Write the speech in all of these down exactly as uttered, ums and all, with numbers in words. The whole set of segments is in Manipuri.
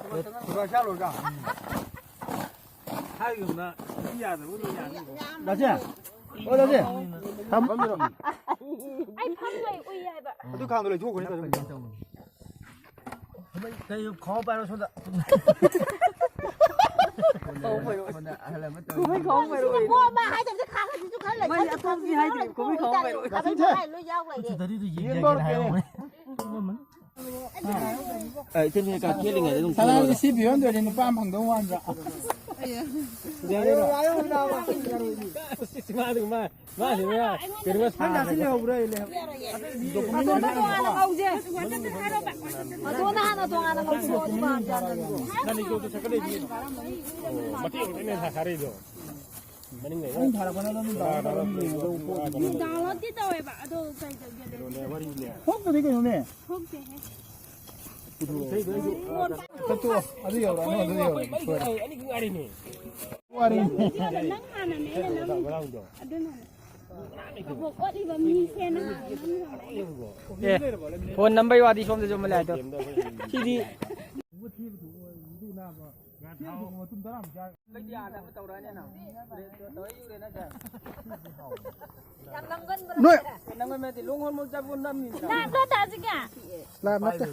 ꯈꯨꯗꯥ ꯆꯥꯔꯨꯔꯒ꯫ ꯍꯥꯏꯒꯨꯝꯅ ꯅꯨꯄꯤ ꯌꯥꯗꯕ ꯂꯣꯏ ꯌꯥꯅꯤ꯫ ꯗꯥꯁꯦ꯫ ꯑꯣ, ꯗꯥꯁꯦ꯫ ꯊꯝ-, ꯐꯝꯃꯤꯔꯣ? ꯑꯩ ꯐꯝꯕꯩ ꯎꯏ ꯍꯥꯏꯕ꯫ ꯑꯗꯨ ꯈꯥꯡꯗꯣ ꯂꯩꯊꯣꯛꯈ꯭ꯔꯣꯅꯦ, ꯀꯩꯅꯣ꯫ ꯀꯩ ꯈꯥꯎ ꯄꯥꯏꯔꯣ ꯁꯣꯝꯗ꯫ ꯈꯥꯎ ꯄꯥꯏꯔꯣ꯫ ꯁꯣꯝꯗ ꯑꯍꯜ ꯑꯃ ꯇꯧꯔꯤ꯫ ꯈꯥꯎ ꯄꯥꯏꯔꯣ꯫ ꯁꯤꯕꯨ ꯄꯣꯝꯕ ꯍꯥꯏꯗꯕꯁꯦ ꯈꯥꯡꯒꯗꯤ ꯆꯨꯈꯠꯂ ꯂꯩ꯫ ꯃꯥꯏ ꯑꯇꯣꯞꯄꯗꯤ ꯍꯥꯏꯗ꯭ꯔꯤ, ꯀꯣꯕꯤ ꯈꯥꯎ ꯄꯥꯏꯔꯣ꯫ ꯈꯥꯕꯩ ꯃꯈꯥꯏ ꯂꯣꯏ ꯌꯥꯎ ꯂꯩꯔꯦ꯫ ꯗꯥꯗꯤꯗꯨ ꯌꯦꯡꯒꯦ ꯍꯥꯏꯔꯦ꯫ ꯑ, ꯏꯆꯟ ꯀꯩꯀꯥ ꯈꯦꯠꯂꯤꯉꯩꯗ ꯑꯗꯨꯝ ꯁꯅꯥꯁꯦ ꯈꯦꯠꯂꯣ꯫ ꯁꯤ ꯐꯤꯕꯝꯗ ꯑꯣꯏꯔꯗꯤ ꯅꯨꯄꯥ ꯑꯃ ꯐꯪꯗꯧ ꯃꯥꯟꯗ꯭ꯔꯥ? ꯃꯥ ꯑꯗꯨꯝ ꯃꯥ, ꯃꯥ ꯁꯤꯅ ꯀꯩꯅꯣ ꯃꯥ ꯅꯪ ꯆꯥꯁꯤꯜ ꯂꯩꯍꯧꯕ꯭ꯔꯥ? ꯑꯗꯣ ꯅꯪ ꯇꯣꯉꯥꯟꯅ ꯉꯧꯁꯦ꯫ ꯑꯗꯣ ꯅꯪ ꯍꯥꯟꯅ ꯇꯣꯉꯥꯟꯅ ꯉꯧꯁꯦ꯫ ꯅꯪ ꯏꯆꯣꯞꯇꯣ ꯁꯛꯀꯠꯂꯛꯏꯗꯤ ꯀꯩꯅꯣ? ꯃꯇꯦꯛ ꯑꯃ ꯈꯛꯇꯅꯦ ꯊꯥꯔꯛꯏꯗꯣ꯫ ꯃꯅꯤꯡ ꯂꯩ꯫ ꯅꯪ ꯊꯥꯔꯛꯄꯅ ꯑꯗꯨꯝ ꯗꯥꯎꯟꯂꯣꯗ ꯇꯧꯔ ꯌꯦꯡꯉꯣ꯫ ꯗꯥꯎꯟꯂꯣꯗ ꯇꯤ ꯇꯧꯋꯦꯕ꯫ ꯑꯗꯣ ꯀꯩ ꯇꯧꯒꯦ? ꯀꯩꯅꯣꯅꯦ, ꯋꯥꯔꯤꯅꯦ꯫ ꯊꯣꯛꯇꯗꯤ ꯀꯩꯅꯣꯅꯦ? ꯊꯣꯛꯇꯦꯍꯦ꯫ ꯆꯠꯇꯣ, ꯑꯗꯨ ꯌꯧꯔꯛꯑꯅꯨ, ꯑꯗꯨ ꯌꯧꯔꯛꯑꯅꯨ, ꯁꯣꯏꯔꯦ꯫ ꯑꯅꯤꯈꯛ ꯉꯥꯏꯔꯦꯅꯦ꯫ ꯋꯥꯔꯤꯅꯦ꯫ ꯅꯪ ꯍꯥꯟꯅꯅꯦ, ꯅꯪ ꯉꯔꯥꯡꯗꯣ꯫ ꯑꯗꯨꯅꯅꯦ꯫ ꯀꯕꯣꯛ ꯑꯣꯠꯂꯤꯕ ꯃꯤꯁꯦ ꯅꯪ ꯍꯥꯟꯅ ꯅꯪ ꯑꯦ, ꯐꯣꯟ ꯅꯝꯕꯩ ꯋꯥꯗꯤ ꯁꯣꯝꯗꯁꯨ ꯑꯃ ꯂꯩ ꯍꯥꯏꯗꯣ꯫ ꯁꯤꯗꯤ ꯅꯣꯏ ꯅꯥꯗ꯭ꯔꯣ ꯇꯥꯁꯤꯒ? ꯂꯥꯛ ꯅꯠꯇꯦ꯫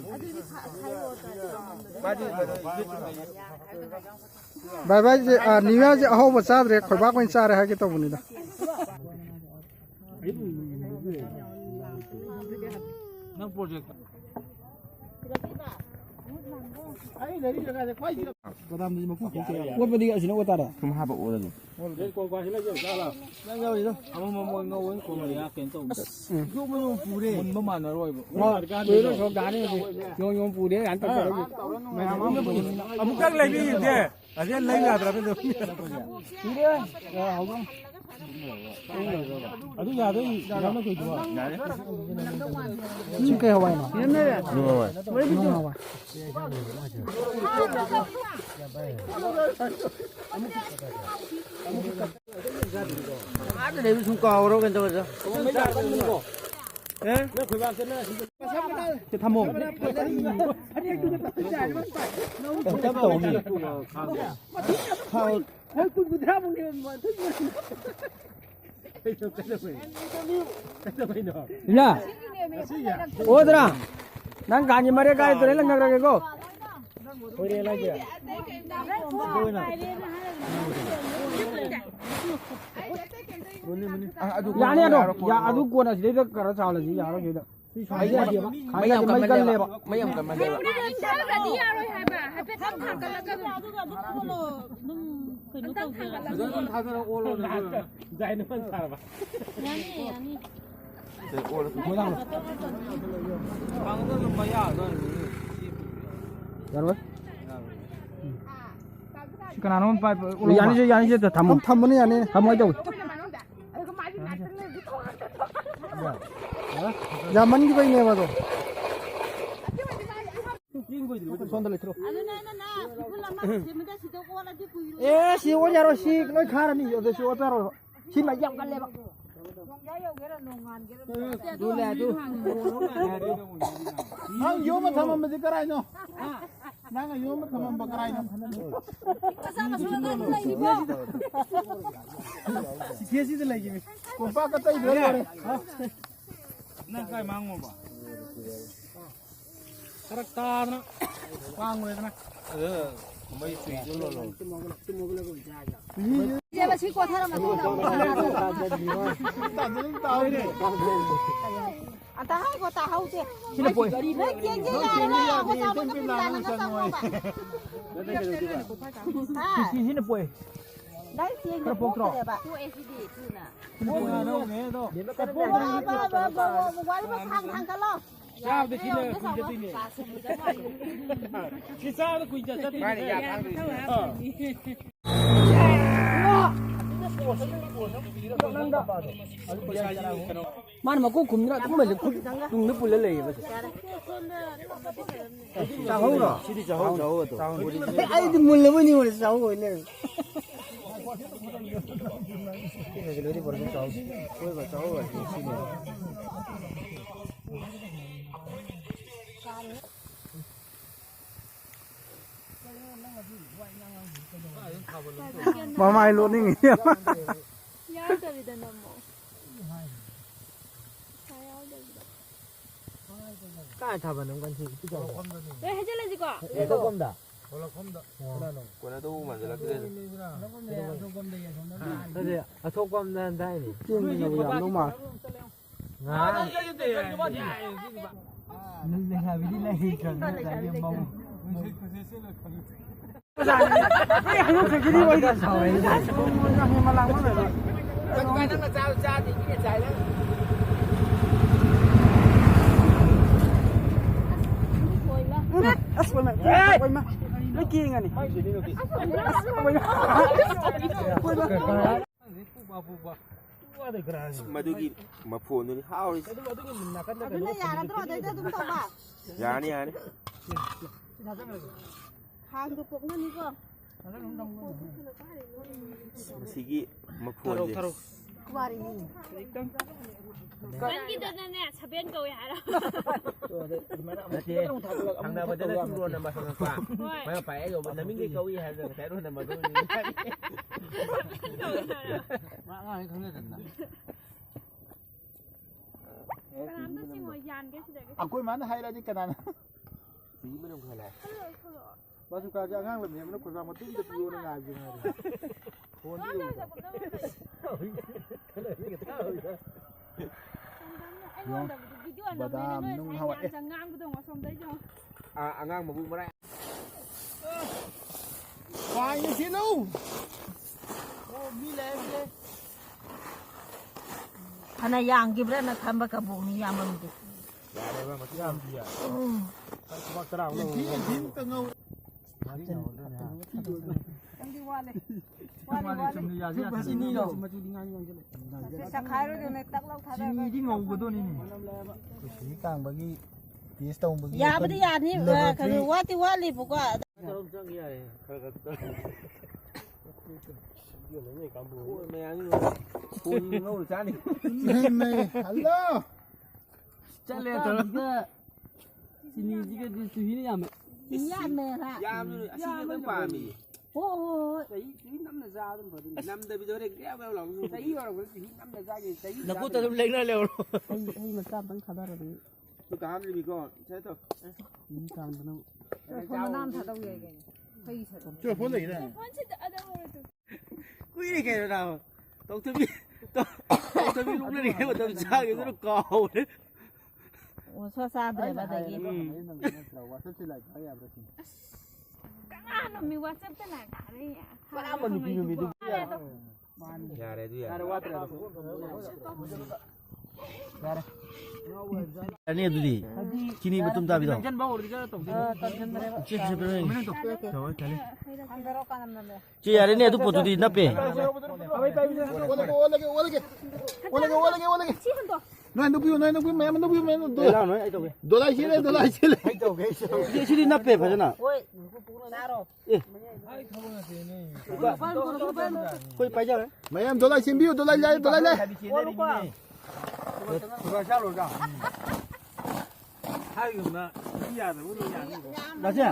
ꯚꯥꯏ, ꯚꯥꯏꯁꯦ, ꯑ, ꯅ꯭ꯌꯨ ꯌꯥꯔꯁꯦ ꯑꯍꯧꯕ ꯆꯥꯗ꯭ꯔꯦ, ꯈꯣꯏꯕꯥꯛ ꯑꯣꯏꯅ ꯆꯥꯔꯦ ꯍꯥꯏꯒꯦ ꯇꯧꯕꯅꯤꯗ꯫ ꯅꯪ ꯄ꯭ꯔꯣꯖꯦꯛ꯫ ꯕꯗꯥꯝꯗꯨꯗꯤ ꯃꯀꯨ ꯈꯣꯛꯇ ꯌꯥꯔꯣꯏ꯫ ꯑꯣꯠꯄꯗꯤ ꯑꯁꯤꯅ ꯑꯣꯠ ꯇꯥꯔꯦ꯫ ꯁꯨꯝ ꯍꯥꯞꯄ ꯑꯣꯠꯂꯅꯤ꯫ ꯅꯪ ꯌꯥꯎꯔꯤꯗꯣ? ꯑꯃꯃꯝ ꯑꯣꯏꯅ ꯉꯧ, ꯑꯣꯏꯅ ꯀꯣꯟꯅ ꯌꯥ ꯀꯩꯅꯣ ꯇꯧꯕ꯫ ꯎꯝ꯫ ꯌꯣꯛ ꯃꯅꯨꯡ ꯄꯨꯔꯦ꯫ ꯃꯨꯟꯕ ꯃꯥꯟꯅꯔꯣꯏꯕ꯫ ꯃꯥ ꯂꯣꯏꯔ ꯁꯣꯝ ꯗꯥꯅꯤ ꯍꯧꯖꯤꯛ꯫ ꯌꯣꯝ ꯌꯣꯝ ꯄꯨꯔꯦ ꯀꯥꯏꯅ ꯇꯧꯔꯒ꯫ ꯑꯃꯨꯛꯇꯪ ꯂꯩꯕꯤꯌꯨꯗꯦ꯫ ꯑꯁꯤ ꯂꯩ ꯌꯥꯗ꯭ꯔꯕꯅꯦ꯫ ꯄꯨꯔꯦ꯫ ꯑ, ꯍꯧꯗꯣꯡ꯫ ꯑꯗꯨ ꯌꯥꯗꯣꯏ ꯌꯥꯝꯅ ꯀꯩꯗꯧꯕ? ꯁꯤ ꯀꯩ ꯍꯋꯥꯏꯅꯣ? ꯅꯨꯡ ꯍꯋꯥꯏ꯫ ꯅꯨꯡ ꯍꯋꯥꯏ꯫ ꯑꯥꯗ ꯂꯩꯕ ꯁꯨꯝ ꯀꯥꯎꯔꯣ ꯀꯩꯅꯣ ꯇꯧꯔꯁꯨ꯫ ꯑꯦ? ꯁꯤ ꯊꯝꯃꯣ꯫ ꯇꯞ ꯇꯧꯅꯤ꯫ ꯏꯂꯥ, ꯑꯣꯗ꯭ꯔꯥ, ꯅꯪ ꯀꯥꯟꯒꯤ ꯃꯔꯦ ꯀꯥꯏ ꯇꯧꯔꯦ ꯂꯪꯅꯈ꯭ꯔꯒꯦꯀꯣ꯫ ꯌꯥꯅꯤ ꯑꯗꯣ, ꯌꯥ-, ꯑꯗꯨ ꯀꯣꯟꯅ ꯁꯤꯗꯩꯗ ꯈꯔ ꯆꯥꯎꯍꯜꯂꯁꯤ, ꯌꯥꯔꯣꯏ ꯁꯤꯗ꯫ ꯃꯩ ꯌꯥꯝ ꯃꯩ ꯀꯟꯃꯜꯂꯦꯕ꯫ ꯀꯜꯂꯦꯕ꯫ ꯃꯩ ꯌꯥꯝ ꯀꯟꯃꯜꯂꯦꯕ꯫ ꯊꯥꯡꯒꯠꯂꯗꯤ ꯌꯥꯔꯣꯏ ꯍꯥꯏꯕ꯫ ꯍꯥꯏꯐꯦꯠꯇꯪ ꯊꯥꯡꯒꯠꯂꯒ ꯑꯗꯨꯝ, ꯑꯗꯨꯝ ꯀꯩꯅꯣ ꯇꯧꯖꯔ꯫ ꯐꯖꯅ ꯑꯗꯨꯝ ꯊꯥꯗꯔ ꯑꯣꯜꯂꯣ ꯑꯗꯨꯒ꯫ ꯗꯥꯏꯅꯃꯟ ꯊꯥꯔꯕ꯫ ꯌꯥꯅꯤ, ꯌꯥꯅꯤ꯫ ꯁꯦ, ꯑꯣꯜꯂꯣ꯫ ꯊꯥꯡꯒꯠꯂꯒ ꯑꯗꯨꯝ ꯃꯌꯥꯗ ꯑꯣꯏꯅ ꯌꯥꯔꯣꯏ꯫ ꯁꯤ ꯀꯅꯥꯅꯣꯝ ꯄꯥꯏ-, ꯌꯥꯅꯤ, ꯁꯤ ꯌꯥꯅꯤ, ꯁꯤ ꯊꯝꯃꯣ꯫ ꯊꯝ-, ꯊꯝꯕꯅꯤ, ꯌꯥꯅꯤ꯫ ꯊꯝꯃꯣ, ꯑꯩ ꯇꯧꯒꯦ꯫ ꯌꯥꯃꯟꯈꯤꯕꯩꯅꯦꯕ ꯑꯗꯣ꯫ ꯁꯣꯝꯗ ꯂꯩꯊꯣꯛ꯫ ꯑꯗꯨꯅ ꯑꯩꯅ ꯅ ꯏꯐꯨꯜ ꯑꯃ ꯁꯦꯝꯕꯗ ꯁꯤꯗ ꯑꯣꯜꯂꯗꯤ ꯀꯨꯏꯔꯣꯏ꯫ ꯑꯦ, ꯁꯤ ꯑꯣꯟ ꯌꯥꯔꯣꯏ, ꯁꯤ ꯂꯣꯏ ꯈꯥꯔꯅꯤ꯫ ꯑꯗ ꯁꯤ ꯑꯣꯠꯄ ꯌꯥꯔꯣꯏꯕ꯫ ꯁꯤ ꯃꯩ ꯌꯥꯝ ꯀꯜꯂꯦꯕ꯫ ꯅꯣꯡꯌꯥ ꯌꯧꯒꯦꯔꯥ, ꯅꯣꯡꯉꯥꯟꯒꯦꯔꯥ, ꯑꯗꯨ ꯂꯩ, ꯑꯗꯨ꯫ ꯅꯪ ꯌꯣꯝꯃ ꯊꯝꯃꯝꯕꯗꯤ ꯀꯔꯥꯏꯅꯣ? ꯅꯪꯅ ꯌꯣꯝꯃ ꯊꯝꯃꯝꯕ ꯀꯔꯥꯏꯅꯣ? ꯃꯆꯥ ꯃꯁꯨ ꯑꯉꯥꯡ ꯂꯩꯔꯤꯕꯣ? ꯁꯤꯗ ꯂꯩꯈꯤꯕꯅꯤ꯫ ꯀꯣꯝꯄꯥꯛ ꯑꯇꯩꯗꯨꯗ ꯂꯣꯏꯔꯦ꯫ ꯅꯪ ꯀꯥꯏ ꯃꯥꯡꯉꯨꯕ? ꯐꯔꯛ ꯇꯥꯗꯅ ꯃꯥꯡꯉꯨꯔꯦꯗꯅ꯫ ꯑꯗꯨ ꯃꯩ ꯁ꯭ꯋꯤꯆꯇꯨ ꯂꯣꯜꯂꯣ꯫ ꯏꯆꯦ, ꯃꯁꯤ ꯀꯣꯊꯔ ꯃꯇꯨꯡꯗ ꯑꯃꯨꯛ ꯁꯥꯟꯅꯁꯤ꯫ ꯑꯝꯇ ꯍꯥꯏꯒꯣ, ꯇꯥꯍꯧꯗꯦ꯫ ꯁꯤꯅ ꯄꯣꯏ꯫ ꯅꯣꯏ ꯆꯦꯡꯁꯦ ꯌꯥꯔꯦ, ꯃꯆꯥ ꯑꯃꯒ ꯄꯤꯕꯤꯔꯛꯑꯣ, ꯅꯪ ꯆꯪꯉꯣꯕ꯫ ꯍꯥ? ꯁꯤ, ꯁꯤꯅ ꯄꯣꯏ꯫ ꯅꯪ ꯆꯦꯡꯗꯣ ꯈꯔ ꯄꯣꯛꯇ꯭ꯔꯣ? ꯄꯣꯛꯇ꯭ꯔꯦꯕ꯫ ꯄꯣꯛꯑꯦ ꯁꯤꯗꯤ ꯊꯨꯅ꯫ ꯁꯤꯅ ꯄꯣꯏ꯫ ꯕꯥ, ꯕꯥ, ꯕꯥ, ꯕꯥ, ꯕꯥ, ꯋꯥꯔꯤ ꯃꯈꯥ ꯊꯥꯡꯒꯠꯂꯣ꯫ ꯆꯥꯕꯗ ꯁꯤꯅ ꯀꯨꯏꯅ ꯆꯠꯇꯣꯏꯅꯦ꯫ ꯁꯤ ꯆꯥꯕꯗ ꯀꯨꯏꯅ ꯆꯠꯇꯣꯏꯅꯦ꯫ ꯃꯥꯅꯦ, ꯌꯥ ꯊꯥꯡꯗꯣꯏꯅꯦ꯫ ꯃꯥꯅ ꯃꯀꯣꯛ ꯈꯨꯝꯗꯅ ꯑꯗꯨꯝ ꯂꯩ, ꯈꯨꯠ ꯇꯨꯡꯗ ꯄꯨꯜꯂ ꯂꯩꯌꯦꯕ꯫ ꯆꯥꯍꯧꯔꯣ? ꯁꯤꯗꯤ ꯆꯥꯍꯧ, ꯆꯥꯍꯧ ꯑꯗꯣ꯫ ꯑꯩꯗꯤ ꯃꯨꯜꯂꯕꯣꯏ ꯅꯤꯡꯉꯨꯔꯦ, ꯆꯥꯍꯧ ꯑꯣꯏ ꯂꯩꯔꯝꯃꯦ꯫ ꯁꯤꯅ ꯂꯣꯏꯗꯤ ꯄꯨꯔꯛꯀꯦ, ꯆꯥꯍꯧ꯫ ꯍꯣꯏꯕ, ꯆꯥꯍꯧ ꯑꯣꯏ, ꯁꯤꯅꯦ꯫ ꯃꯃꯥꯏ ꯂꯣꯠꯅꯤꯡꯉꯤ꯫ ꯌꯥꯎꯗꯕꯤꯗ ꯅꯝꯃꯣ꯫ ꯌꯥꯎꯗꯕꯤꯗ꯫ ꯀꯥꯏ ꯊꯥꯕꯅꯣ ꯀꯟꯁꯤ? ꯂꯣꯏ ꯍꯩꯖꯤꯜꯂꯁꯤꯀꯣ꯫ ꯑꯦ, ꯊꯣꯛꯐꯝꯗ꯫ ꯀꯣꯟꯅ ꯇꯧꯕ ꯃꯥꯟꯁꯤꯜꯂꯛꯇ꯭ꯔꯦꯗ꯫ ꯅꯠꯇꯦ, ꯑꯊꯣꯛꯄꯝꯗ ꯍꯟꯗꯥꯏꯅꯦ꯫ ꯆꯦꯟꯕꯅꯕꯨ ꯌꯥꯝꯗꯧ ꯃꯥꯜꯂꯦ꯫ ꯉꯥ꯫ ꯂꯩꯁꯥꯕꯤꯗꯤ ꯂꯩꯇ꯭ꯔꯕꯅꯤ ꯉꯁꯥꯏꯒꯤ ꯃꯧ꯫ ꯑꯁ, ꯑꯣꯏꯃ, ꯑꯣꯏꯃ, ꯂꯣꯏ ꯀꯦꯡꯉꯅꯤ꯫ ꯑꯁ, ꯑꯣꯏꯃ꯫ ꯑꯣꯏꯃ꯫ ꯃꯗꯨꯒꯤ ꯃꯐꯣꯟꯗꯨꯅꯤ ꯍꯥꯎꯔꯤꯁꯦ꯫ ꯑꯗꯨꯅ ꯌꯥꯔꯗ꯭ꯔꯣ? ꯑꯗꯩꯗ ꯑꯗꯨꯝ ꯇꯧꯕ? ꯌꯥꯅꯤ, ꯌꯥꯅꯤ꯫ ꯍꯥꯟꯗꯣ ꯄꯣꯛꯅꯅꯤꯀꯣ꯫ ꯃꯁꯤꯒꯤ ꯃꯐꯣꯟꯁꯦ꯫ ꯋꯥꯔꯤꯅꯤ꯫ ꯅꯪꯒꯤꯗꯅꯅꯦ, ꯁꯕꯦꯟ ꯀꯧꯏ ꯍꯥꯏꯔꯣ? ꯅꯠꯇꯦ, ꯊꯪꯅꯕꯗꯅ ꯁꯨꯝ ꯔꯣꯜ ꯅꯝꯕꯔ ꯍꯪꯉꯛꯄ꯫ ꯍꯣꯏ꯫ ꯃꯥꯅ ꯄꯥꯏꯔꯛꯏ ꯀꯧꯕ, ꯅꯃꯤꯡ ꯀꯩ ꯀꯧꯏ ꯍꯥꯏꯕꯗ ꯉꯁꯥꯏ ꯔꯣꯜ ꯅꯝꯕꯔꯗꯣ ꯑꯣꯏꯔꯗꯤ ꯁꯕꯦꯟ ꯀꯧꯏ ꯍꯥꯏꯔꯣ? ꯃꯥ ꯑꯉꯥꯡ ꯈꯪꯅꯗꯕꯅ꯫ ꯀꯅꯥꯝꯇ ꯆꯤꯡꯉꯣꯏ, ꯌꯥꯟꯒꯦ ꯁꯤꯗꯒꯤ꯫ ꯑꯩꯈꯣꯏ ꯃꯥꯅ ꯍꯥꯏꯔꯗꯤ ꯀꯅꯥꯅ? ꯊꯣꯛꯂꯛꯑꯣ, ꯊꯣꯛꯂꯛꯑꯣ꯫ ꯕꯥꯁꯨꯀꯥꯁꯦ ꯑꯉꯥꯡ ꯂꯝꯍꯦꯟꯕꯅ ꯈꯣꯏꯕꯥ ꯃꯇꯨꯡꯗ ꯄꯤꯌꯣꯅ ꯉꯥꯏꯕꯁꯦ ꯉꯥꯏꯔꯦ꯫ ꯐꯣꯟꯗꯤ ꯀꯃꯥꯏꯅ ꯇꯧꯔꯤꯁꯦ? ꯑꯩꯉꯣꯟꯗꯕꯨꯗꯤ ꯚꯤꯗꯤꯑꯣ ꯅꯝꯃꯦꯅ ꯕꯗꯥꯝ ꯅꯣꯏ ꯅꯨꯡ ꯁꯥꯏ ꯍꯋꯥꯏ꯫ ꯃꯌꯥꯝ ꯆꯪ ꯉꯥꯡꯕꯗꯣ ꯌꯦꯡꯉꯣ ꯑꯁꯣꯝꯗꯩꯗꯣ꯫ ꯑ-, ꯑꯉꯥꯡ ꯃꯕꯨꯛ ꯃꯔꯥꯏ꯫ ꯄꯥꯏꯅ ꯁꯤꯜꯂꯨ꯫ ꯑꯣ, ꯃꯤ ꯂꯩꯔꯝꯗꯦ꯫ ꯐꯅ ꯌꯥꯝꯈꯤꯕ꯭ꯔꯥꯅ ꯈꯟꯕ ꯀꯕꯣꯛꯅꯤ ꯌꯥꯝꯃꯝꯗꯦ꯫ ꯌꯥꯔꯦꯕ, ꯃꯁꯤ ꯌꯥꯝꯗꯤꯌꯦ꯫ ꯎꯝ꯫ ꯈꯨꯕꯥꯛ ꯇꯔꯥ ꯑꯃ ꯂꯧꯔꯣ꯫ ꯅꯪꯗꯤ ꯋꯥꯠꯂꯦ꯫ ꯋꯥꯠꯂꯦ, ꯋꯥꯠꯂꯦ꯫ ꯃꯆꯨꯗꯤ ꯉꯥꯡ ꯉꯥꯡꯁꯤꯜꯂꯦ꯫ ꯁꯤ ꯆꯈꯥꯏꯔꯣꯏꯗꯣꯏꯅꯦ, ꯇꯛ ꯂꯥꯎ ꯊꯥꯗꯔꯒ꯫ ꯁꯤꯗꯤ ꯉꯧꯒꯗꯣꯏꯅꯤꯅꯦ꯫ ꯀꯨꯁꯤ ꯀꯥꯡꯕꯒꯤ ꯇꯦꯁ ꯇꯧꯕꯒꯤ ꯌꯥꯕꯨꯗꯤ ꯌꯥꯅꯤ, ꯂꯦꯕꯣꯔꯦꯇꯔꯤ꯫ ꯈꯔ ꯋꯥꯠꯇꯤ ꯋꯥꯠꯂꯤꯕꯀꯣ꯫ ꯇꯔꯨꯛ ꯆꯪ ꯌꯥꯔꯦ, ꯈꯔ ꯈꯔ꯫ ꯃꯌꯥꯝꯒꯤ ꯊꯣꯡ ꯉꯧꯔ ꯆꯥꯅꯤ꯫ ꯍꯜꯂꯣ꯫ ꯆꯠꯂꯦ ꯇꯧꯔ꯫ ꯆꯤꯅꯤꯁꯤꯒꯗꯤ ꯆꯨꯍꯤꯅ ꯌꯥꯝꯃꯦ꯫ ꯆꯤꯅꯤ ꯌꯥꯝꯃꯦ ꯍꯥꯏꯕ꯫ ꯌꯥꯝꯅ ꯑꯁꯤꯅ ꯑꯗꯨꯝ ꯄꯥꯝꯃꯤ꯫ ꯍꯣꯏ, ꯍꯣꯏ, ꯍꯣꯏ꯫ ꯆꯍꯤ, ꯆꯍꯤ ꯅꯝꯅ ꯆꯥꯕ ꯑꯗꯨꯝ ꯐꯗꯣꯏꯅꯤ꯫ ꯅꯝꯗꯕꯤꯗ ꯍꯣꯔꯦꯟ ꯒ꯭ꯔꯦꯕ ꯒ꯭ꯔꯦꯕ ꯂꯥꯎꯕꯗꯨ꯫ ꯆꯍꯤ ꯌꯧꯔꯛꯄꯗ ꯆꯍꯤ ꯅꯝꯅ ꯆꯥꯒꯦ꯫ ꯆꯍꯤ ꯅꯈꯨꯠꯇ ꯑꯗꯨꯝ ꯂꯦꯡꯅ ꯂꯩꯍꯧꯔꯣ꯫ ꯍꯩ, ꯍꯩ ꯃꯆꯥ ꯑꯝꯇꯪ ꯊꯥꯗꯔꯕꯅꯤ꯫ ꯇꯨ ꯀꯥꯍꯟꯗ꯭ꯔꯤꯕꯤꯀꯣ꯫ ꯁꯦ ꯇꯧ꯫ ꯃꯤ ꯀꯥꯡꯗꯅ꯫ ꯐꯣꯟ ꯃꯅꯥ ꯑꯃ ꯊꯥꯗꯧ ꯌꯥꯏ ꯀꯩꯅꯣ꯫ ꯍꯩ ꯁꯔꯨꯛ꯫ ꯆꯣ, ꯐꯣꯟ ꯂꯩꯅꯦ꯫ ꯐꯣꯟꯁꯤꯗ ꯑꯗ ꯍꯧꯔꯦ ꯇꯨ꯫ ꯀꯨꯏꯔꯦ ꯀꯩꯅꯣ ꯅꯥꯕ꯫ ꯇꯧꯊꯕꯤ, ꯇꯧ-, ꯇꯧꯊꯕꯤ ꯂꯣꯛꯅꯔꯤꯉꯩ ꯃꯇꯝ ꯆꯥꯈꯤꯕꯗꯨꯅ ꯀꯥꯎꯔꯦ꯫ ꯑꯣ, ꯁꯣ ꯆꯥꯗ꯭ꯔꯦꯕ ꯑꯗꯒꯤ꯫ ꯎꯝ꯫ ꯀꯅꯥꯅꯣ ꯃꯤ WhatsApp-ꯇ ꯂꯥꯏ ꯊꯥꯔꯛꯏ? ꯀꯔꯝꯕ ꯅꯨꯄꯤꯅꯣ ꯃꯤꯗꯨ? ꯌꯥꯔꯦ ꯑꯗꯨ ꯌꯥꯔꯦ꯫ ꯌꯥꯔꯦ ꯑꯗꯨꯗꯤ꯫ ꯆꯤꯅꯤ ꯃꯇꯨꯝ ꯇꯥꯕꯤꯗꯣ꯫ ꯏꯆꯦ ꯄꯤꯁꯛ ꯄꯤꯔꯛꯑꯣ꯫ ꯆꯦ, ꯌꯥꯔꯦꯅꯦ, ꯑꯗꯨ ꯄꯣꯠꯇꯨꯗꯤ ꯅꯞꯄꯦ꯫ ꯑꯣꯜꯂꯒꯦ, ꯑꯣꯜꯂꯒꯦ, ꯑꯣꯜꯂꯒꯦ꯫ ꯅꯣꯏ ꯍꯟꯗꯣꯛꯄꯤꯌꯨ, ꯅꯣꯏ ꯍꯟꯗꯣꯛꯄꯤꯌꯨ, ꯃꯌꯥꯝ ꯍꯟꯗꯣꯛꯄꯤꯌꯨ, ꯃꯌꯥꯝ ꯍꯟꯗꯣꯛꯄꯤꯌꯨ꯫ ꯑꯦ, ꯂꯥꯎ, ꯅꯣꯏ ꯑꯩ ꯇꯧꯒꯦ꯫ ꯗꯣꯂꯥꯏ ꯆꯦꯜꯂꯦ, ꯗꯣꯂꯥꯏ ꯆꯦꯜꯂꯦ꯫ ꯑꯩ ꯇꯧꯒꯦ, ꯑꯩ ꯇꯧꯒꯦ꯫ ꯁꯤ, ꯁꯤꯗꯤ ꯅꯞꯄꯦ ꯐꯖꯅ꯫ ꯍꯣꯏ, ꯆꯥꯔꯣ꯫ ꯑꯦ꯫ ꯑꯩꯈꯣꯏ ꯄꯥꯏꯖꯔꯦ꯫ ꯃꯌꯥꯝ ꯗꯣꯂꯥꯏ ꯆꯦꯟꯕꯤꯌꯨ, ꯗꯣꯂꯥꯏ ꯂꯥꯛꯑꯦ, ꯗꯣꯂꯥꯏ ꯂꯥꯛꯑꯦ꯫ ꯗꯥꯁꯦ꯫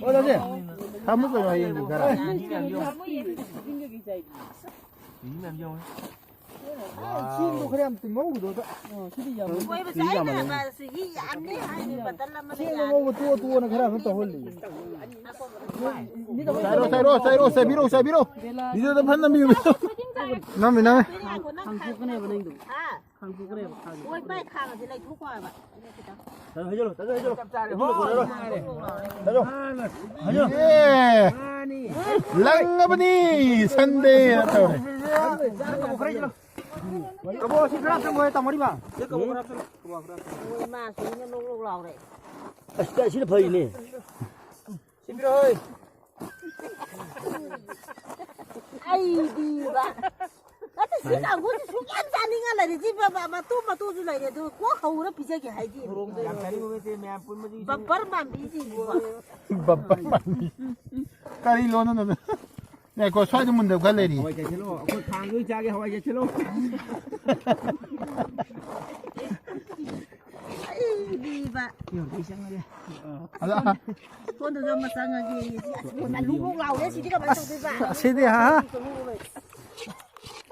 ꯑꯣ, ꯗꯥꯁꯦ꯫ ꯊꯝꯃꯨ ꯀꯩꯅꯣ ꯍꯌꯦꯡꯗꯤ ꯈꯔ꯫ ꯏꯁꯤꯡꯗꯣ ꯈꯔ ꯌꯥꯝ ꯇꯤꯡꯍꯧꯕꯗꯣ꯫ ꯀꯣꯏꯕ ꯆꯠꯂꯒ ꯃꯥꯁꯨ ꯍꯤ ꯌꯥꯝꯅꯤ ꯍꯥꯏꯅꯤ, ꯕꯇꯜ ꯑꯃꯅ ꯏꯁꯤꯡ ꯌꯥꯅꯤ꯫ ꯑꯉꯧꯕ ꯇꯣꯠ ꯇꯣꯠꯅ ꯈꯔ ꯑꯃ ꯇꯧꯍꯜꯂꯤ꯫ ꯆꯥꯏꯔꯣ, ꯆꯥꯏꯔꯣ, ꯆꯥꯏꯔꯣ, ꯆꯥꯏꯕꯤꯔꯣ, ꯆꯥꯏꯕꯤꯔꯣ꯫ ꯚꯤꯗꯤꯑꯣꯗ ꯐꯟ ꯅꯝꯕꯤꯌꯨ꯫ ꯅꯝꯃꯤ, ꯅꯝꯃꯤ꯫ ꯈꯥꯡꯗꯣꯛꯀꯅꯦꯕ ꯅꯪꯗꯣ꯫ ꯍꯥ? ꯈꯥꯡꯗꯣꯛꯀꯅꯦꯕ, ꯈꯥꯡꯗꯣꯛꯀꯅꯦꯕ꯫ ꯍꯣꯏ, ꯃꯥꯏ ꯈꯥꯡꯉꯁꯤ ꯂꯩꯊꯣꯛꯈꯣ ꯍꯥꯏꯕ꯫ ꯆꯞ ꯆꯥꯔꯦ꯫ ꯍꯣꯏ꯫ ꯆꯥꯏꯔꯣ꯫ ꯃꯥꯅꯤ꯫ ꯂꯪꯉꯕꯅꯤ, ꯁꯟꯗꯦ ꯇꯧꯔꯦ꯫ ꯀꯕꯣꯛ ꯁꯤ ꯈꯔ ꯍꯥꯞꯆꯤꯜꯂꯣ, ꯇꯥꯃꯣ ꯔꯤꯃꯥ꯫ ꯍꯣꯏ, ꯃꯥ ꯁꯤꯅ ꯂꯣꯛ ꯂꯣꯛ ꯂꯥꯎꯔꯦ꯫ ꯑꯁ, ꯁꯤꯅ ꯐꯩꯅꯦ꯫ ꯁꯤꯟꯕꯤꯔꯣ, ꯍꯣꯏ꯫ ꯑꯩꯗꯤꯕ꯫ ꯅꯠꯇꯦ, ꯁꯤ ꯀꯥꯡꯕꯨꯁꯦ ꯁꯨꯛꯌꯥꯝ ꯆꯥꯅꯤꯡꯉ ꯂꯩꯔꯦ꯫ ꯁꯤ ꯃ-, ꯃ-, ꯃꯇꯣ ꯃꯇꯣꯁꯨ ꯂꯩꯔꯦ, ꯑꯗꯨ ꯀꯣꯛ ꯍꯧꯔ ꯄꯤꯖꯒꯦ ꯍꯥꯏꯗꯤ꯫ ꯌꯥꯝ ꯆꯥꯅꯤꯡꯕ ꯅꯠꯇꯦ, ꯃꯌꯥꯝ ꯄꯨꯟꯕꯗꯤ꯫ ꯕꯝꯄꯔ ꯃꯥꯟꯕꯤꯁꯤꯡꯁꯤꯕꯣ꯫ ꯕꯝꯄꯔ ꯃꯥꯟꯕꯤ꯫ ꯀꯔꯤ ꯂꯣꯟꯅꯣ ꯅꯪ? ꯉꯥꯏꯈꯣ, ꯁ꯭ꯋꯥꯏꯗ ꯃꯨꯟꯗꯕ ꯈꯔ ꯂꯩꯔꯤ꯫ ꯍꯋꯥꯏ ꯆꯠꯁꯤꯜꯂꯣ, ꯑꯩꯈꯣꯏ ꯈꯥꯡꯗ ꯑꯣꯏꯅ ꯆꯥꯒꯦ, ꯍꯋꯥꯏ ꯆꯠꯁꯤꯜꯂꯣ꯫ ꯑꯩ ꯄꯤꯕ꯫ ꯑꯗ ꯀꯣꯟꯗꯨꯁꯨ ꯑꯃ ꯆꯪꯉꯒꯦ꯫ ꯑꯁ, ꯀꯣꯟ ꯑꯂꯨ ꯃꯨꯛ ꯂꯥꯎꯔꯦ꯫ ꯁꯤꯗꯤ ꯀꯃꯥꯏꯅ ꯇꯧꯗꯣꯏꯕ? ꯑꯁꯤꯗꯤ, ꯍꯥ?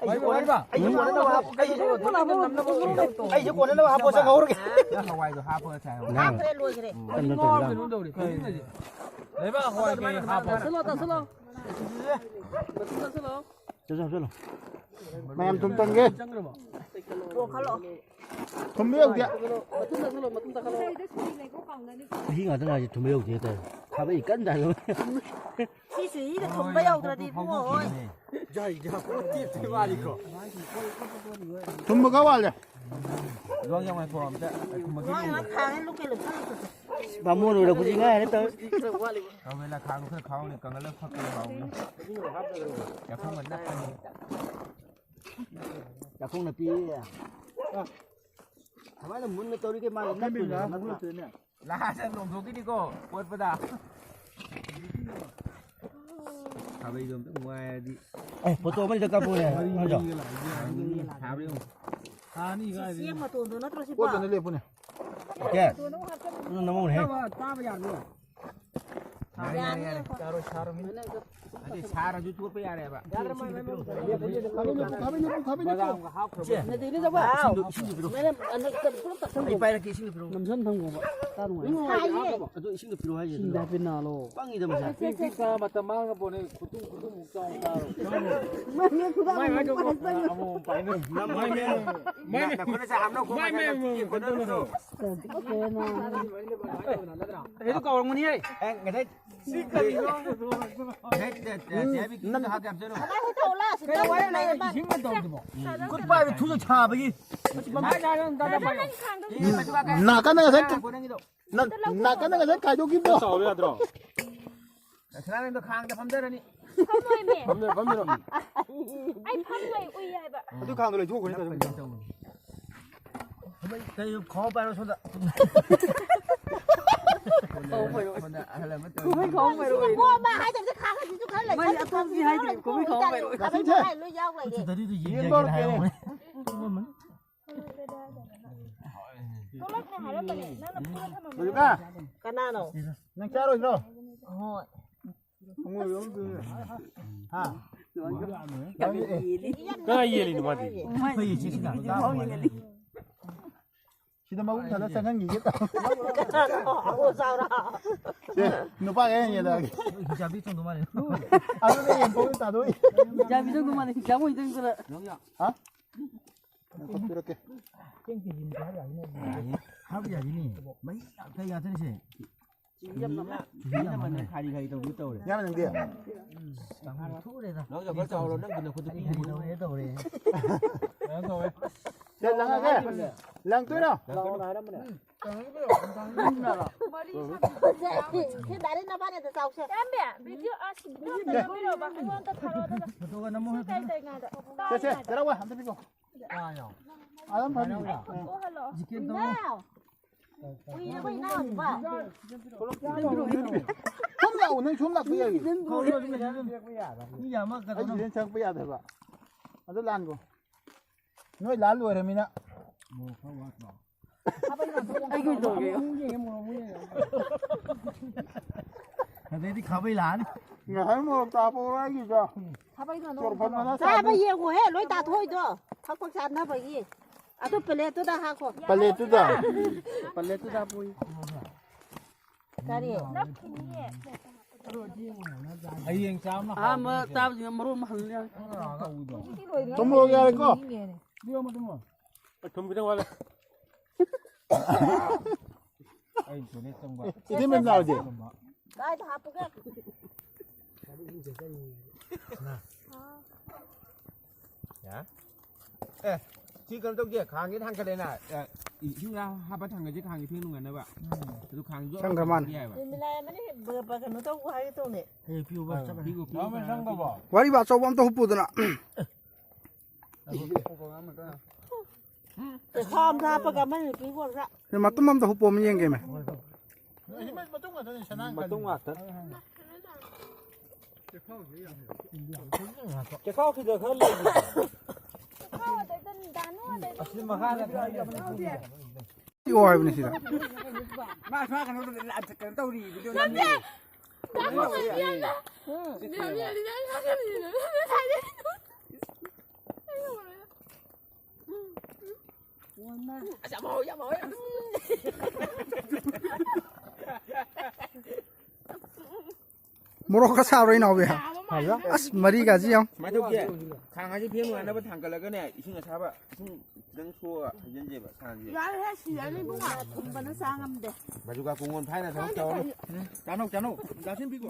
ꯑꯩꯁꯨ ꯀꯣꯟꯅꯅꯕ ꯍꯥꯞ-, ꯑꯩꯁꯨ, ꯑꯩꯁꯨ ꯀꯣꯟꯅꯅꯕ ꯍꯥꯞꯄ ꯆꯪꯍꯧꯔꯒꯦ꯫ ꯅꯪ ꯍꯋꯥꯏꯗꯣ ꯍꯥꯞꯄꯒ ꯆꯥꯏ ꯍꯧꯔꯣ꯫ ꯍꯥꯞꯈ꯭ꯔꯦ, ꯂꯣꯏꯈ꯭ꯔꯦ꯫ ꯀꯩꯅꯣ ꯇꯧꯔꯤꯗ꯫ ꯂꯩꯕꯥꯛ ꯍꯋꯥꯏ ꯀꯩ ꯍꯥꯞꯄ? ꯇꯧꯁꯜꯂꯣ, ꯇꯧꯁꯜꯂꯣ꯫ ꯃꯇꯨꯝ ꯇꯧꯁꯜꯂꯣ꯫ ꯆꯠꯂꯣ, ꯆꯠꯂꯣ꯫ ꯃꯌꯥꯝ ꯊꯨꯝ ꯇꯪꯒꯦ꯫ ꯆꯪꯈ꯭ꯔꯕꯣ? ꯊꯨꯝꯕ ꯌꯧꯗꯦ꯫ ꯃꯇꯨꯝ ꯇꯧꯁꯜꯂꯣ, ꯃꯇꯨꯝ ꯇꯧꯁꯜꯂꯣ꯫ ꯃꯍꯤ ꯉꯥꯛꯇ ꯉꯥꯏꯁꯦ ꯊꯨꯝꯕ ꯌꯧꯗꯦ ꯍꯥꯏꯇꯥꯔꯦ꯫ ꯈꯥꯕꯩ ꯀꯟꯅ ꯇꯥꯏ꯫ ꯁꯤꯁꯨ ꯍꯤꯗ ꯊꯨꯝꯕ ꯌꯧꯗ꯭ꯔꯗꯤ ꯏꯕꯨꯡꯉꯣ ꯍꯣꯏ꯫ ꯌꯥꯏ, ꯌꯥꯏ, ꯄꯣꯠ ꯇꯦꯛꯇ꯭ꯔꯤ ꯃꯥꯜꯂꯤꯀꯣ꯫ ꯊꯨꯝꯕ ꯈꯔ ꯋꯥꯠꯂꯦ꯫ ꯂꯣꯟ ꯌꯥꯝ ꯉꯥꯏꯈꯣ ꯑꯝꯇ꯫ ꯊꯨꯝꯕꯒꯤ ꯂꯣꯟ ꯌꯥꯝ ꯈꯥꯡꯉꯦ, ꯂꯣꯀꯦꯜ ꯂꯣꯀꯦꯜ꯫ ꯕꯥꯃꯣꯟ ꯑꯣꯏꯔꯛꯄꯁꯤ ꯉꯥꯏꯔꯦ ꯇꯧꯔꯤꯁꯤ꯫ ꯇꯧꯋꯦ, ꯂꯥ ꯈꯥꯡꯗꯣ ꯈꯔ ꯈꯥꯎꯅꯦ, ꯀꯪꯍꯜꯂꯒ ꯐꯛꯄꯗ ꯍꯥꯎꯅꯤ꯫ ꯌꯥꯈꯣꯡꯒ ꯅꯞꯄꯅꯤ꯫ ꯌꯥꯈꯣꯡ ꯅꯞꯄꯤ꯫ ꯀꯃꯥꯏꯅ ꯃꯨꯟꯅ ꯇꯧꯔꯤꯒꯦ ꯃꯥꯒꯤ ꯅꯞꯄꯤꯅꯦ? ꯂꯥꯁꯇ ꯂꯣꯡꯊꯣꯛꯈꯤꯅꯤꯀꯣ ꯀꯣꯠꯄꯗ꯫ ꯈꯥꯕꯩꯗꯣ ꯑꯝꯇ ꯅꯨꯡꯉꯥꯏꯔꯗꯤ꯫ ꯑꯦ, ꯐꯣꯇꯣ ꯑꯃ ꯍꯦꯛꯇ ꯀꯥꯞꯄꯛꯎꯅꯦ, ꯅꯪꯁꯨ꯫ ꯈꯥꯕꯩ ꯑꯃ꯫ ꯁꯤ ꯆꯦꯡ ꯃꯇꯣꯟꯗꯣ ꯅꯠꯇ꯭ꯔꯣ ꯁꯤꯕꯣ? ꯀꯣꯠꯇꯅ ꯂꯦꯞꯄꯨꯅꯦ꯫ ꯑꯣꯀꯦ꯫ ꯑꯗꯨ ꯅꯃꯧꯅꯦ꯫ ꯆꯥꯕ ꯌꯥꯔꯅꯤ꯫ ꯌꯥꯔꯦ, ꯌꯥꯔꯦ, ꯌꯥꯔꯦ꯫ ꯆꯥꯔꯣꯏ, ꯁꯥꯔꯣꯏ꯫ ꯑꯗꯩ ꯁꯥꯔꯁꯨ ꯆꯣꯠꯄ ꯌꯥꯔꯦꯕ꯫ ꯌꯥꯗ꯭ꯔꯦ, ꯃꯥ, ꯃꯥ, ꯃꯥ꯫ ꯈꯥꯕꯩ ꯂꯦꯞꯄꯨ, ꯈꯥꯕꯩ ꯂꯦꯞꯄꯨ, ꯈꯥꯕꯩ ꯂꯦꯞꯄꯨ꯫ ꯅꯠꯇꯦ, ꯏꯅꯦ ꯆꯧꯕ꯫ ꯏꯁꯤꯡꯗꯣ, ꯏꯁꯤꯡꯗꯣ ꯄꯤꯔꯛꯑꯣ꯫ ꯃꯥꯅ ꯑꯟꯗꯛ ꯄꯨꯂꯞ ꯇꯛꯁꯟꯈꯣ꯫ ꯑꯩ ꯄꯥꯏꯔꯛꯀꯦ, ꯏꯁꯤꯡꯗꯣ ꯄꯤꯔꯛꯑꯣ꯫ ꯅꯝꯁꯟ ꯊꯝꯈꯣꯕ꯫ ꯆꯥ ꯅꯨꯡꯉꯥꯏꯅꯤ꯫ ꯁꯥꯏꯌꯦ꯫ ꯑꯗꯣ ꯏꯁꯤꯡꯗꯣ ꯄꯤꯔꯛꯑꯣ ꯍꯥꯏꯁꯤꯅꯤ꯫ ꯏꯁꯤꯡꯗ ꯍꯥꯏꯐꯦꯠ ꯅꯥꯜꯂꯣ꯫ ꯄꯪꯉꯤꯗ ꯃꯁꯥ꯫ ꯄꯤꯛ ꯄꯤꯛꯄ ꯃꯇꯝ ꯃꯥꯡꯉ ꯄꯣꯠꯅꯦ, ꯈꯨꯇꯨꯝ ꯈꯨꯇꯨꯝꯃꯨꯛ ꯆꯥꯎꯅ ꯆꯥꯔꯣ꯫ ꯃꯥꯅꯦ, ꯈꯨꯗꯥꯡ ꯃꯥꯏ ꯃꯥꯏ ꯃꯥꯅꯦ, ꯇꯧꯕ꯫ ꯃꯥꯅꯦ꯫ ꯑꯃꯃꯝ ꯄꯥꯏꯅ꯫ ꯃꯥꯏ ꯃꯥꯏ ꯅꯈꯨꯠꯅ ꯆꯥ ꯍꯥꯞꯅꯧꯀꯣ, ꯃꯥꯏ ꯃꯥꯏ ꯃꯁꯥ ꯑꯃꯃꯝ ꯄꯤꯛꯑꯦ ꯈꯣꯠꯅꯕꯗꯣ꯫ ꯀꯩꯅꯣ꯫ ꯑꯗꯨ ꯀꯥꯎꯔꯝꯒꯅꯤꯍꯦ꯫ ꯑꯦ, ꯉꯁꯥꯏ ꯁꯤ ꯀꯔꯤꯅꯣ? ꯉꯁꯥꯏ ꯇꯦ-, ꯇꯦ-, ꯇꯦ ꯍꯥꯏꯕꯤ ꯈꯤꯇꯪ ꯍꯥꯞꯀꯦ ꯍꯥꯞꯆꯔꯣ꯫ ꯀꯃꯥꯏꯅ ꯇꯧ ꯂꯥꯛꯑꯁꯤ? ꯀꯩꯅꯣ ꯋꯥꯔꯤ ꯂꯩꯔꯦ, ꯏꯁꯤꯡꯒ ꯇꯧꯗꯨꯕꯣ? ꯈꯨꯠ ꯄꯥꯏꯕ ꯊꯨꯅ ꯁꯥꯕꯒꯤ꯫ ꯅꯪ ꯈꯥꯡꯗꯣ꯫ ꯅꯥꯀꯟꯗ ꯉꯁꯥꯏ ꯀ-, ꯅꯪ ꯅꯥꯀꯟꯗ ꯉꯁꯥꯏ ꯀꯥꯏꯗꯣꯛꯈꯤꯕꯗꯣ꯫ ꯆꯥꯎꯔꯣ ꯌꯥꯗ꯭ꯔꯣ? ꯁꯅꯥꯅꯟꯗꯣ ꯈꯥꯡꯗ ꯐꯝꯊꯔꯅꯤ꯫ ꯐꯝꯃꯣꯏꯃꯦ꯫ ꯐꯝꯗꯔꯣ, ꯐꯝꯗꯔꯣ꯫ ꯑꯩ ꯐꯝꯃꯣꯏ, ꯎꯏ ꯍꯥꯏꯕ꯫ ꯑꯗꯨ ꯈꯥꯡꯗꯣ ꯂꯩꯊꯣꯛꯈ꯭ꯔꯣꯅꯦ, ꯀꯩꯅꯣ ꯇꯧꯔꯣ꯫ ꯀꯩ ꯈꯥꯎ ꯄꯥꯏꯔꯣ ꯁꯣꯝꯗ꯫ ꯁꯣꯝꯗ ꯑꯍꯜ ꯑꯃ ꯇꯧꯔꯤ꯫ ꯈꯥꯎ ꯄꯥꯏꯔꯣ꯫ ꯄꯣꯝꯕ ꯍꯥꯏꯗꯕꯁꯦ ꯈꯥꯡ ꯑꯁꯤꯁꯨ ꯈꯔ ꯃꯥꯏ ꯂꯩꯁꯜꯂꯨ, ꯑꯇꯣꯞꯄꯁꯤ ꯍꯥꯏꯗ꯭ꯔꯤ, ꯈꯥꯡ ꯀꯣꯕꯤ ꯈꯥꯎ ꯄꯥꯏꯔꯣ꯫ ꯂꯩꯁꯜꯂꯨ, ꯈꯥꯡ ꯂꯩꯁꯜꯂꯨ ꯂꯣꯏ ꯌꯥꯎ ꯂꯩꯔꯦ꯫ ꯁꯤꯗꯗꯤ ꯌꯦꯡꯒꯦ ꯍꯥꯏꯔꯦ꯫ ꯊꯣꯛꯂꯛꯅꯦ ꯍꯥꯏꯔꯝꯕꯅꯦ꯫ ꯅꯪꯅ ꯐꯨꯔ ꯊꯝꯃꯝꯃꯦ꯫ ꯕꯤꯖꯨꯀꯥ, ꯀꯅꯥꯅꯣ? ꯅꯪ ꯆꯥꯔꯣꯏꯗ꯭ꯔꯣ? ꯍꯣꯏ꯫ ꯍꯥ? ꯀꯅꯥ ꯌꯦꯜꯂꯤꯅꯣ ꯃꯥꯗꯤ? ꯑꯩꯈꯣꯏ ꯏꯆꯦꯁꯤꯅ ꯆꯥꯕ ꯃꯥꯜꯂꯦ꯫ ꯁꯤꯗ ꯃꯕꯨꯛ ꯊꯜꯂ ꯆꯪꯍꯟꯈꯤꯒꯦ ꯇꯧ꯫ ꯀꯅꯥꯅꯣ? ꯑꯣ, ꯆꯥꯎꯔꯣ꯫ ꯁꯦ, ꯅꯨꯄꯥꯒ ꯍꯦꯟꯅ ꯌꯦꯜꯂꯛꯑꯒꯦ꯫ ꯍꯤꯡꯆꯥꯕꯤ ꯆꯪꯗꯧ ꯃꯥꯜꯂꯦ꯫ ꯑꯗꯨꯗ ꯌꯦꯟꯊꯣꯛꯑ ꯇꯥꯗꯣꯏ꯫ ꯍꯤꯡꯆꯥꯕꯤ ꯆꯪꯗꯧ ꯃꯥꯜꯂꯦ꯫ ꯍꯤꯡꯆꯥꯕ ꯑꯣꯏꯅ ꯆꯪꯗꯅ꯫ ꯍꯥ? ꯉꯥꯏꯈꯣ, ꯄꯤꯔꯛꯀꯦ꯫ ꯆꯦꯡ ꯀꯦꯖꯤ ꯃꯈꯥꯏ ꯌꯥꯅꯤ꯫ ꯍꯥꯞꯄ ꯌꯥꯅꯤꯅꯦ꯫ ꯃꯍꯤ ꯉꯥꯛꯇ ꯉꯥꯛꯇꯅꯤꯁꯦ꯫ ꯆꯤꯡꯖꯝ ꯑꯃ, ꯆꯤꯡꯖꯝ ꯑꯃ ꯈꯥꯔꯤ ꯈꯥꯔꯤ ꯇꯧꯕꯗꯨ ꯇꯧꯔꯦ꯫ ꯌꯥꯝ ꯅꯪꯗꯤ? ꯀꯥꯡꯍꯧ ꯊꯣꯛꯎꯔꯦꯗ꯫ ꯅꯪ ꯈꯔ ꯆꯥꯎꯔꯣ, ꯅꯪ ꯈꯨꯠꯅ ꯈꯨꯠꯇ ꯈꯥꯔꯤ ꯈꯥꯔꯤ ꯄꯤꯕ꯫ ꯇꯧꯔꯦ, ꯇꯧꯔꯦ꯫ ꯀꯩꯅꯣ ꯇꯧꯋꯦ꯫ ꯁꯦ, ꯂꯪꯉꯒꯦ? ꯂꯪꯗꯣꯏꯔꯣ? ꯂꯥꯛꯑꯣꯅ ꯍꯥꯏꯔꯝꯕꯅꯦ꯫ ꯁꯦ, ꯗꯥꯏꯔꯦꯛ ꯅꯕꯥꯅꯤꯗ ꯆꯥꯎꯁꯦ꯫ ꯏꯌꯥꯝꯕ, ꯚꯤꯗꯤꯑꯣ, ꯑꯁ, ꯚꯤꯗꯤꯑꯣ ꯑꯝꯇ ꯅꯝꯕꯤꯔꯣꯕ, ꯑꯩꯉꯣꯟꯗ ꯊꯥꯔꯛꯑꯣ, ꯑꯗꯨꯒ ꯐꯣꯇꯣꯒ ꯅꯝꯃꯣ ꯁꯤ ꯍꯥꯏꯕ꯫ ꯀꯩ ꯀꯩ ꯉꯥꯗ? ꯁꯦ, ꯁꯦ, ꯆꯔꯥ ꯋꯥ, ꯑꯝꯇ ꯄꯤꯈꯣ꯫ ꯑꯥ, ꯌꯥꯎ꯫ ꯑꯗꯨꯝ ꯐꯝꯃꯤ꯫ ꯐꯣꯇꯣ ꯍꯜꯂꯛꯑꯣ꯫ ꯖꯤꯀꯦꯟ ꯇꯧꯔꯣ꯫ ꯏꯅꯥꯎ꯫ ꯎꯏꯔꯕ ꯏꯅꯥꯎ ꯍꯧꯖꯤꯛꯐꯥꯎ? ꯁꯣꯝ ꯂꯥꯛꯑꯣ, ꯅꯪ ꯁꯣꯝ ꯂꯥꯛꯄ ꯌꯥꯏꯌꯦ꯫ ꯃꯤ ꯌꯥꯝꯃ ꯑꯩ ꯀꯩꯗꯧꯅꯣ? ꯁꯤꯗꯩ ꯆꯪꯉꯛꯄ ꯌꯥꯗꯕ꯫ ꯑꯗꯨ ꯂꯥꯟꯈꯣ꯫ ꯅꯣꯏ ꯂꯥꯟ ꯂꯣꯏꯔꯃꯤꯅ꯫ ꯑꯩꯒꯤ ꯑꯣꯏꯅ ꯇꯧꯒꯦ꯫ ꯑꯗꯩꯗꯤ ꯈꯥꯕꯩ ꯂꯥꯛꯑꯅꯤ꯫ ꯉꯁꯥꯏ ꯃꯣꯔꯣꯛ ꯆꯥꯕ ꯑꯩꯒꯤꯗꯣ꯫ ꯆꯣꯔꯐꯟ ꯃꯅꯥ ꯆꯥꯕ ꯆꯥꯕ꯫ ꯌꯦꯡꯉꯨꯍꯦ, ꯂꯣꯏ ꯇꯥꯊꯣꯛꯏꯗꯣ꯫ ꯊꯛꯄ ꯆꯥꯅꯕꯒꯤ꯫ ꯑꯗꯨ ꯄ꯭ꯂꯦꯠꯇꯨꯗ ꯍꯥꯞꯈꯣ꯫ ꯄ꯭ꯂꯦꯠꯇꯨꯗ꯫ ꯄ꯭ꯂꯦꯠꯇꯨꯗ ꯍꯥꯞꯄꯨꯏ꯫ ꯀꯔꯤ? ꯍꯌꯦꯡ ꯆꯥꯝꯃ ꯑꯍꯥꯟꯕ ꯆꯥꯕꯁꯤꯡ ꯃꯔꯣꯟ ꯑꯃ ꯍꯜꯂꯦ꯫ ꯇꯨꯝꯃꯣ ꯌꯥꯔꯦꯀꯣ? ꯊꯨꯝ ꯈꯤꯇꯪ ꯋꯥꯠꯂꯦ꯫ ꯑꯩ ꯇꯣꯏꯂꯦꯠ ꯆꯪꯕ꯫ ꯏꯆꯦ ꯃꯦꯝ ꯂꯥꯛꯑꯣꯁꯦ꯫ ꯀꯥꯏꯗ ꯍꯥꯞꯄꯨꯒꯦ? ꯌꯥ? ꯑꯦ, ꯁꯤ ꯀꯩꯅꯣ ꯇꯧꯒꯦ, ꯈꯥꯡꯁꯦ ꯊꯥꯡꯒꯠꯂꯦꯅ, ꯑꯦ, ꯏꯁꯤꯡ ꯍꯥꯞꯄ ꯊꯥꯡꯒꯠꯁꯦ, ꯈꯥꯡꯁꯦ ꯐꯦꯡ ꯅꯨꯡꯉꯥꯏꯅꯕ꯫ ꯑꯗꯨ ꯈꯥꯡꯁꯨ ꯆꯪꯈ꯭ꯔ ꯃꯥꯜꯂꯦ꯫ ꯌꯥꯏꯕ꯫ ꯀꯩꯅꯣ ꯇꯧꯕ ꯍꯥꯏꯒꯦ ꯇꯧꯅꯦ꯫ ꯍꯌꯦꯡ ꯄꯤꯌꯨ, ꯚꯥꯏ, ꯆꯠꯈ꯭ꯔꯦ꯫ ꯄꯤꯌꯨ, ꯄꯤꯌꯨ꯫ ꯋꯥꯔꯤ ꯑꯆꯧꯕ ꯑꯝꯇ ꯍꯨꯞꯄꯨꯗꯅ꯫ ꯆꯦꯈꯥꯎ ꯑꯝꯗ ꯍꯥꯞꯄꯒ ꯑꯃꯅꯤ ꯄꯤꯈꯣ ꯑꯝꯇ꯫ ꯁꯤ ꯃꯇꯨꯝ ꯑꯝꯗ ꯍꯨꯞꯄꯣ ꯑꯃ ꯌꯦꯡꯒꯦꯃꯦ꯫ ꯃꯇꯨꯝ ꯉꯥꯛꯇꯅꯤ, ꯁꯅꯥ ꯃꯇꯨꯝ ꯉꯥꯛꯇ꯫ ꯆꯦꯈꯥꯎꯁꯤꯗ ꯈꯔ ꯂꯩꯔꯤ꯫ ꯆꯦꯈꯥꯎ ꯑꯗꯩꯗ ꯗꯥꯅꯨ ꯑꯗꯩꯗ ꯑꯁꯤ ꯃꯈꯥꯗ ꯈꯔ ꯂꯩꯔꯤ꯫ ꯁꯤ ꯍꯥꯏꯕꯅꯤ ꯁꯤꯗ꯫ ꯃꯥ ꯁꯨꯃꯥꯏꯅ ꯀꯩꯅꯣ ꯇꯧꯗꯅ ꯀꯩꯅꯣ ꯇꯧꯔꯤ ꯚꯤꯗꯤꯑꯣ ꯅꯝꯃꯤ꯫ ꯃꯣꯔꯣꯛꯀ ꯁꯥꯕ꯭ꯔꯣ ꯏꯅꯥꯎꯕꯤ? ꯑꯁ, ꯃꯔꯤꯒꯁꯤ ꯌꯥꯝ꯫ ꯁꯨꯃꯥꯏꯅ ꯇꯧꯁꯦ꯫ ꯈꯥꯡ ꯑꯁꯤ ꯐꯦꯟ ꯅꯨꯡꯉꯥꯏꯅꯕ ꯊꯥꯡꯒꯠꯂꯒꯅꯦ, ꯏꯁꯤꯡ ꯑꯁꯥꯕ ꯏꯁꯤꯡ ꯈꯤꯇꯪ ꯁꯣꯛꯑꯒ ꯍꯩꯖꯤꯟꯁꯦꯕ ꯈꯥꯡꯁꯦ꯫ ꯌꯥꯔꯦꯍꯦ, ꯁꯤꯔꯅꯤ ꯏꯕꯨꯡꯉꯣ꯫ ꯊꯨꯝꯕꯅ ꯆꯥ ꯉꯝꯗꯦ꯫ ꯕꯥꯖꯨꯀꯥ ꯀꯣꯡꯒꯣꯟ ꯐꯥꯏꯅ ꯊꯕꯛ ꯇꯧꯔꯅꯨ꯫ ꯆꯥꯅꯧ ꯆꯥꯅꯧ꯫ ꯆꯥꯁꯤꯟꯕꯤꯈꯣ꯫